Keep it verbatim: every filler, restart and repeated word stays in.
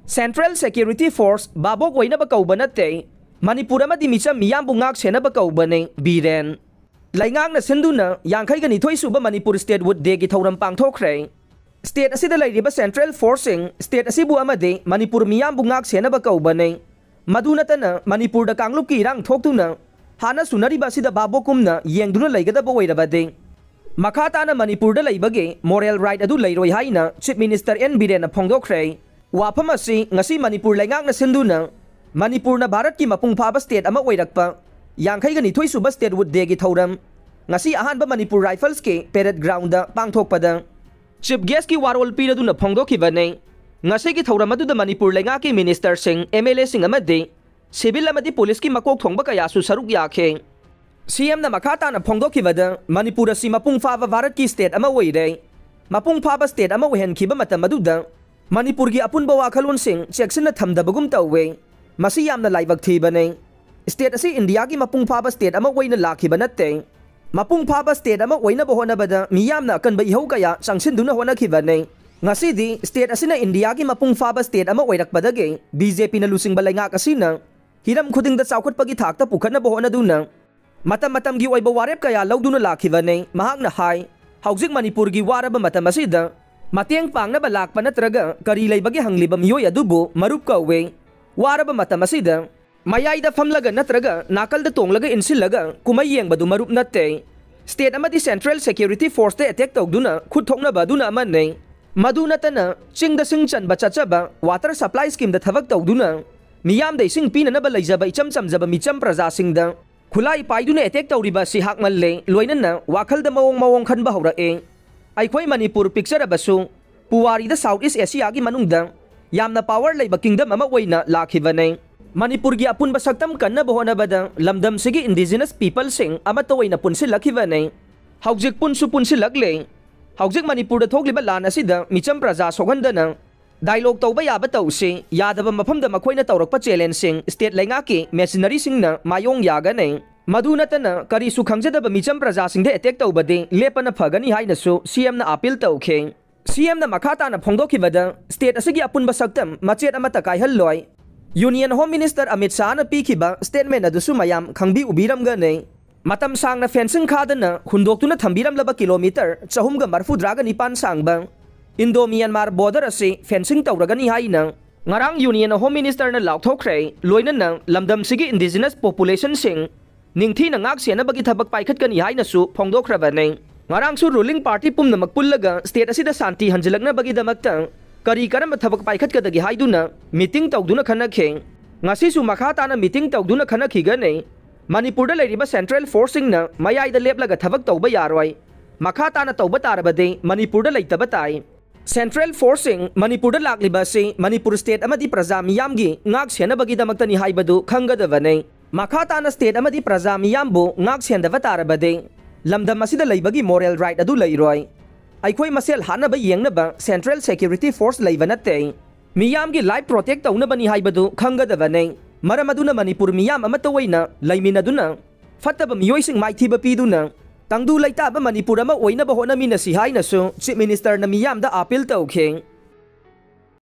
Central Security Force ꯚꯥꯕꯣꯛ ꯑꯣꯏꯅꯕ ꯀꯧꯕ ꯅꯠꯇꯦ, ꯃꯅꯤꯄꯨꯔ ꯑꯃꯗꯤ ꯃꯤꯆꯝ ꯃꯤꯌꯥꯝꯕꯨ ꯉꯥꯛ ꯁꯦꯟꯅꯕ ꯀꯧꯕꯅꯤ, ꯕꯤꯔꯦꯟ꯫ ꯂꯩꯉꯥꯛꯅ ꯁꯤꯟꯗꯨꯅ ꯌꯥꯡꯈꯩꯒ ꯅꯤꯊꯣꯏ ꯁꯨꯕ ꯃꯅꯤꯄꯨꯔ Statehood Dayꯒꯤ ꯊꯧꯔꯝ ꯄꯥꯡꯊꯣꯛꯈ꯭ꯔꯦ꯫ State ꯑꯁꯤꯗ ꯂꯩꯔꯤꯕ central forceꯁꯤꯡ state ꯑꯁꯤꯕꯨ ꯑꯃꯗꯤ ꯃꯅꯤꯄꯨꯔ ꯃꯤꯌꯥꯝꯕꯨ ꯉꯥꯛ ꯁꯦꯟꯅꯕ ꯀꯧꯕꯅꯤ꯫ ꯃꯗꯨ ꯅꯠꯇꯅ ꯃꯅꯤꯄꯨꯔꯗ ꯀꯥꯡꯂꯨꯞꯀꯤ ꯏꯔꯥꯡ ꯊꯣꯛꯇꯨꯅ ꯍꯥꯟꯅ ꯁꯨꯅꯔꯤꯕ ꯑꯁꯤꯗ ꯚꯥꯕꯣꯛꯀꯨꯝꯅ ꯌꯦꯡꯗꯨꯅ ꯂꯩꯒꯗꯕ ꯑꯣꯏꯔꯕꯗꯤ ꯃꯈꯥ ꯇꯥꯅ ꯃꯅꯤꯄꯨꯔꯗ ꯂꯩꯕꯒꯤ moral right ꯑꯗꯨ ꯂꯩꯔꯣꯏ ꯍꯥꯏꯅ Chief Minister ꯑꯦꯟ ꯕꯤꯔꯦꯟꯅ ꯐꯣꯡꯗꯣꯛꯈ꯭ꯔꯦ꯫ ꯋꯥꯐꯝ ꯑꯁꯤ ꯉꯁꯤ ꯃꯅꯤꯄꯨꯔ ꯂꯩꯉꯥꯛꯅ ꯁꯤꯟꯗꯨꯅ ꯃꯅꯤꯄꯨꯔꯅ ꯚꯥꯔꯠꯀꯤ ꯃꯄꯨꯡ ꯐꯥꯕ state ꯑꯃ ꯑꯣꯏꯔꯛꯄ ꯌꯥꯡꯈꯩꯒ ꯅꯤꯊꯣꯏ ꯁꯨꯕ Statehood Dayꯒꯤ ꯊꯧꯔꯝ ꯉꯁꯤ ꯑꯍꯥꯟꯕ ꯃꯅꯤꯄꯨꯔ Riflesꯀꯤ parade groundꯗ ꯄꯥꯡꯊꯣꯛꯄꯗ Chief Guestꯀꯤ ꯋꯥꯔꯣꯜ ꯄꯤꯔꯗꯨꯅ ꯐꯣꯡꯗꯣꯛꯈꯤꯕꯅꯤ꯫ ꯉꯁꯤꯒꯤ ꯊꯧꯔꯝ ꯑꯗꯨꯗ ꯃꯅꯤꯄꯨꯔ ꯂꯩꯉꯥꯛꯀꯤ ministerꯁꯤꯡ, MLAꯁꯤꯡ ꯑꯃꯗꯤ civil ꯑꯃꯗꯤ policeꯀꯤ ꯃꯀꯣꯛ ꯊꯣꯡꯕ ꯀꯌꯥꯁꯨ ꯁꯔꯨꯛ ꯌꯥꯈꯤ꯫ ꯁꯤ ꯑꯦꯝꯅ ꯃꯈꯥ ꯇꯥꯅ ꯐꯣꯡꯗꯣꯛꯈꯤꯕꯗ, ꯃꯅꯤꯄꯨꯔ ꯑꯁꯤ ꯃꯄꯨꯡ ꯐꯥꯕ ꯚꯥꯔꯠꯀꯤ state ꯑꯃ ꯑꯣꯏꯔꯦ꯫ ꯃꯄꯨꯡ ꯐꯥꯕ state ꯑꯃ ꯑꯣꯏꯍꯟꯈꯤꯕ ꯃꯇꯝ ꯑꯗꯨꯗ ꯃꯅꯤꯄꯨꯔꯒꯤ ꯑꯄꯨꯟꯕ ꯋꯥꯈꯜꯂꯣꯟꯁꯤꯡ ꯆꯦꯛꯁꯤꯟꯅ ꯊꯝꯗꯕꯒꯨꯝ ꯇꯧꯋꯦ꯫ ꯃꯁꯤ ꯌꯥꯝꯅ ꯂꯥꯏꯕꯛ ꯊꯤꯕꯅꯤ꯫ State ꯑꯁꯤ ꯏꯟꯗꯤꯌꯥꯒꯤ ꯃꯄꯨꯡ ꯐꯥꯕ state ꯑꯃ ꯑꯣꯏꯅ ꯂꯥꯛꯈꯤꯕ ꯅꯠꯇꯦ꯫ ꯃꯄꯨꯡ ꯐꯥꯕ state ꯑꯃ ꯑꯣꯏꯅꯕ ꯍꯣꯠꯅꯕꯗ ꯃꯤꯌꯥꯝꯅ ꯑꯀꯟꯕ ꯏꯍꯧ ꯀꯌꯥ ꯆꯪꯁꯤꯟꯗꯨꯅ ꯍꯣꯠꯅꯈꯤꯕꯅꯤ꯫ ꯉꯁꯤꯗꯤ state ꯑꯁꯤꯅ ꯏꯟꯗꯤꯌꯥꯒꯤ ꯃꯄꯨꯡ ꯐꯥꯕ state ꯑꯃ ꯑꯣꯏꯔꯛꯄꯗꯒꯤ BJPꯅ ꯂꯨꯆꯤꯡꯕ ꯂꯩꯉꯥꯛ ꯑꯁꯤꯅ ꯍꯤꯔꯝ ꯈꯨꯗꯤꯡꯗ ꯆꯥꯎꯈꯠꯄꯒꯤ ꯊꯥꯛꯇ ꯄꯨꯈꯠꯅꯕ ꯍꯣꯠꯅꯗꯨꯅ ꯃꯇꯝ ꯃꯇꯝꯒꯤ ꯑꯣꯏꯕ ꯋꯥꯔꯦꯞ ꯀꯌꯥ ꯂꯧꯗꯨꯅ ꯂꯥꯛꯈꯤꯕꯅꯤ꯫ ꯃꯍꯥꯛꯅ ꯍꯥꯏ, ꯍꯧꯖꯤꯛ ꯃꯅꯤꯄꯨꯔꯒꯤ ꯋꯥꯔꯕ ꯃꯇꯝ ꯑꯁꯤꯗ ꯃꯇꯦꯡ ꯄꯥꯡꯅꯕ ꯂꯥꯛꯄ ꯅꯠꯇ꯭ꯔꯒ ꯀꯔꯤ ꯂꯩꯕꯒꯦ ꯍꯪꯂꯤꯕ ꯃꯤꯑꯣꯏ ꯑꯗꯨꯕꯨ ꯃꯔꯨꯞ ꯀꯧꯏ꯫ ꯋꯥꯔꯕ ꯃꯇꯝ ꯑꯁꯤꯗ ꯃꯌꯥꯏꯗ ꯐꯝꯂꯒ ꯅꯠꯇ꯭ꯔꯒ ꯅꯥꯀꯜꯗ ꯇꯣꯡꯂꯒ ꯏꯟꯁꯤꯜꯂꯒ ꯀꯨꯝꯍꯩ ꯌꯦꯡꯕꯗꯨ ꯃꯔꯨꯞ ꯅꯠꯇꯦ꯫ State ꯑꯃꯗꯤ central security forceꯇ attack ꯇꯧꯗꯨꯅ ꯈꯨꯠ ꯊꯣꯛꯅꯕ ꯑꯗꯨꯅ ꯑꯃꯅꯤ꯫ ꯃꯗꯨ ꯅꯠꯇꯅ ꯆꯤꯡꯗ ꯁꯤꯡ ꯆꯟꯕ ꯆꯠꯆꯕ, water supply schemeꯗ ꯊꯕꯛ ꯇꯧꯗꯨꯅ ꯃꯤꯌꯥꯝꯗ ꯏꯁꯤꯡ ꯄꯤꯅꯅꯕ ꯂꯩꯖꯕ ꯏꯆꯝ ꯆꯝꯖꯕ ꯃꯤꯆꯝ ꯄ꯭ꯔꯖꯥꯁꯤꯡꯗ ꯈꯨꯠꯂꯥꯏ ꯄꯥꯏꯗꯨꯅ attack ꯇꯧꯔꯤꯕ ꯑꯁꯤ ꯍꯥꯛꯃꯜꯂꯦ, ꯂꯣꯏꯅꯅ ꯋꯥꯈꯜꯗ ꯃꯑꯣꯡ ꯃꯑꯣꯡ ꯈꯟꯕ ꯍꯧꯔꯛꯑꯦ꯫ ꯑꯩꯈꯣꯏ ꯃꯅꯤꯄꯨꯔ ꯄꯤꯛꯆꯔꯕꯁꯨ ꯄꯨꯋꯥꯔꯤꯗ South East Asiaꯒꯤ ꯃꯅꯨꯡꯗ ꯌꯥꯝꯅ power ꯂꯩꯕ kingdom ꯑꯃ ꯑꯣꯏꯅ ꯂꯥꯛꯈꯤꯕꯅꯤ꯫ ꯃꯅꯤꯄꯨꯔꯒꯤ ꯑꯄꯨꯟꯕ ꯁꯛꯇꯝ ꯀꯟꯅꯕ ꯍꯣꯠꯅꯕꯗ ꯂꯝꯗꯝꯁꯤꯒꯤ indigenous peopleꯁꯤꯡ ꯑꯃꯠꯇ ꯑꯣꯏꯅ ꯄꯨꯟꯁꯤꯜꯂꯛꯈꯤꯕꯅꯤ꯫ ꯍꯧꯖꯤꯛ ꯄꯨꯟꯁꯨ ꯄꯨꯟꯁꯤꯜꯂꯛꯂꯦ꯫ ꯍꯧꯖꯤꯛ ꯃꯅꯤꯄꯨꯔꯗ ꯊꯣꯛꯂꯤꯕ ꯂꯥꯟ ꯑꯁꯤꯗ ꯃꯤꯆꯝ ꯄ꯭ꯔꯖꯥ ꯁꯣꯛꯍꯟꯗꯅ dialogue ꯇꯧꯕ ꯌꯥꯕ ꯇꯧꯁꯤ꯫ ꯌꯥꯗꯕ ꯃꯐꯝꯗ ꯃꯈꯣꯏꯅ ꯇꯧꯔꯛꯄ challengeꯁꯤꯡ state ꯂꯩꯉꯥꯛꯀꯤ machineryꯁꯤꯡꯅ ꯃꯥꯌꯣꯡ ꯌꯥꯒꯅꯤ꯫ ꯃꯗꯨ ꯅꯠꯇꯅ ꯀꯔꯤꯁꯨ ꯈꯪꯖꯗꯕ ꯃꯤꯆꯝ ꯄ꯭ꯔꯖꯥꯁꯤꯡꯗ attack ꯇꯧꯕꯗꯤ ꯂꯦꯞꯄꯅ ꯐꯒꯅꯤ ꯍꯥꯏꯅꯁꯨ ꯁꯤ ꯑꯦꯝꯅ appeal ꯇꯧꯈꯤ꯫ ꯁꯤ ꯑꯦꯝꯅ ꯃꯈꯥ ꯇꯥꯅ ꯐꯣꯡꯗꯣꯛꯈꯤꯕꯗ, ꯁ꯭ꯇꯦꯠ ꯑꯁꯤꯒꯤ ꯑꯄꯨꯟꯕ ꯁꯛꯇꯝ ꯃꯆꯦꯠ ꯑꯃꯠꯇ ꯀꯥꯏꯍꯜꯂꯣꯏ꯫ ꯌꯨꯅꯤꯌꯟ ꯍꯣꯝ ꯃꯤꯅꯤꯁꯇꯔ ꯑꯃꯤꯠ ꯁꯥꯍꯅ ꯄꯤꯈꯤꯕ ꯁ꯭ꯇꯦꯠꯃꯦꯟ ꯑꯗꯨꯁꯨ ꯃꯌꯥꯝ ꯈꯪꯕꯤ ꯎꯕꯤꯔꯝꯒꯅꯤ꯫ ꯃꯇꯝ ꯁꯥꯡꯅ ꯐꯦꯟꯁꯤꯡ ꯈꯥꯗꯅ ꯍꯨꯟꯗꯣꯛꯇꯨꯅ ꯊꯝꯕꯤꯔꯝꯂꯕ ꯀꯤꯂꯣꯃꯤꯇꯔ ꯆꯍꯨꯝꯒ ꯃꯔꯐꯨꯇꯔꯥꯒ ꯅꯤꯄꯥꯟ ꯁꯥꯡꯕ ꯏꯟꯗꯣ ꯃ꯭ꯌꯥꯟꯃꯥꯔ ꯕꯣꯔꯗꯔ ꯑꯁꯤ ꯐꯦꯟꯁꯤꯡ ꯇꯧꯔꯒꯅꯤ ꯍꯥꯏꯅ ꯉꯔꯥꯡ ꯌꯨꯅꯤꯌꯟ ꯍꯣꯝ ꯃꯤꯅꯤꯁꯇꯔꯅ ꯂꯥꯎꯊꯣꯛꯈ꯭ꯔꯦ꯫ ꯂꯣꯏꯅꯅ ꯂꯝꯗꯝꯁꯤꯒꯤ ꯏꯟꯗꯤꯖꯤꯅꯁ ꯄꯣꯄꯨꯂꯦꯁꯟꯁꯤꯡ ꯅꯤꯡꯊꯤꯅ ꯉꯥꯛ ꯁꯦꯟꯅꯕꯒꯤ ꯊꯕꯛ ꯄꯥꯏꯈꯠꯀꯅꯤ ꯍꯥꯏꯅꯁꯨ ꯐꯣꯡꯗꯣꯛꯈ꯭ꯔꯕꯅꯤ꯫ ꯉꯔꯥꯡꯁꯨ ꯔꯨꯂꯤꯡ ꯄꯥꯔꯇꯤ ꯄꯨꯝꯅꯃꯛ ꯄꯨꯜꯂꯒ ꯁ꯭ꯇꯦꯠ ꯑꯁꯤꯗ ꯁꯥꯟꯇꯤ ꯍꯟꯖꯤꯜꯂꯛꯅꯕꯒꯤꯗꯃꯛꯇ ꯀꯔꯤ ꯀꯔꯝꯕ ꯊꯕꯛ ꯄꯥꯏꯈꯠꯀꯗꯒꯦ ꯍꯥꯏꯗꯨꯅ ꯃꯤꯇꯤꯡ ꯇꯧꯗꯨꯅ ꯈꯟꯅꯈꯤ꯫ ꯉꯁꯤꯁꯨ ꯃꯈꯥ ꯇꯥꯅ ꯃꯤꯇꯤꯡ ꯇꯧꯗꯨꯅ ꯈꯟꯅꯈꯤꯒꯅꯤ꯫ ꯃꯅꯤꯄꯨꯔꯗ ꯂꯩꯔꯤꯕ ꯁꯦꯟꯇ꯭ꯔꯦꯜ ꯐꯣꯔꯁꯁꯤꯡꯅ ꯃꯌꯥꯏꯗ ꯂꯦꯞꯂꯒ ꯊꯕꯛ ꯇꯧꯕ ꯌꯥꯔꯣꯏ꯫ ꯃꯈꯥ ꯇꯥꯅ ꯇꯧꯕ ꯇꯥꯔꯕꯗꯤ ꯃꯅꯤꯄꯨꯔꯗ ꯂꯩꯇꯕ ꯇꯥꯏ꯫ ꯁꯦꯟꯇ꯭ꯔꯦꯜ ꯐꯣꯔꯁꯁꯤꯡ ꯃꯅꯤꯄꯨꯔꯗ ꯂꯥꯛꯂꯤꯕ ꯑꯁꯤ ꯃꯅꯤꯄꯨꯔ ꯁ꯭ꯇꯦꯠ ꯑꯃꯗꯤ ꯄ꯭ꯔꯖꯥ ꯃꯤꯌꯥꯝꯒꯤ ꯉꯥꯛ ꯁꯦꯟꯅꯕꯒꯤꯗꯃꯛꯇꯅꯤ ꯍꯥꯏꯕꯗꯨ ꯈꯪꯒꯗꯕꯅꯤ꯫ ꯃꯈꯥ ꯇꯥꯅ ꯁ꯭ꯇꯦꯠ ꯑꯃꯗꯤ ꯄ꯭ꯔꯖꯥ ꯃꯤꯌꯥꯝꯕꯨ ꯉꯥꯛ ꯁꯦꯟꯗꯕ ꯇꯥꯔꯕꯗꯤ ꯂꯝꯗꯝ ꯑꯁꯤꯗ ꯂꯩꯕꯒꯤ ꯃꯣꯔꯦꯜ ꯔꯥꯏꯠ ꯑꯗꯨ ꯂꯩꯔꯣꯏ꯫ ꯑꯩꯈꯣꯏ ꯃꯁꯦꯜ ꯍꯥꯠꯅꯕ ꯌꯦꯡꯅꯕ ꯁꯦꯟꯇ꯭ꯔꯦꯜ ꯁꯦꯀ꯭ꯌꯨꯔꯤꯇꯤ ꯐꯣꯔꯁ ꯂꯩꯕ ꯅꯠꯇꯦ꯫ ꯃꯤꯌꯥꯝꯒꯤ ꯂꯥꯏꯐ ꯄ꯭ꯔꯣꯇꯦꯛ ꯇꯧꯅꯕꯅꯤ ꯍꯥꯏꯕꯗꯨ ꯈꯪꯒꯗꯕꯅꯤ꯫ ꯃꯔꯝ ꯑꯗꯨꯅ ꯃꯅꯤꯄꯨꯔ ꯃꯤꯌꯥꯝ ꯑꯃꯠꯇ ꯑꯣꯏꯅ ꯂꯩꯃꯤꯟꯅꯗꯨꯅ ꯐꯠꯇꯕ ꯃꯤꯑꯣꯏꯁꯤꯡ ꯃꯥꯏꯊꯤꯕ ꯄꯤꯗꯨꯅ ꯇꯪꯗꯨ ꯂꯩꯇꯥꯕ ꯃꯅꯤꯄꯨꯔ ꯑꯃ ꯑꯣꯏꯅꯕ ꯍꯣꯠꯅꯃꯤꯟꯅꯁꯤ ꯍꯥꯏꯅꯁꯨ ꯆꯤꯐ ꯃꯤꯅꯤꯁꯇꯔꯅ ꯃꯤꯌꯥꯝꯗ ꯑꯥꯄꯤꯜ ꯇꯧꯈꯤ꯫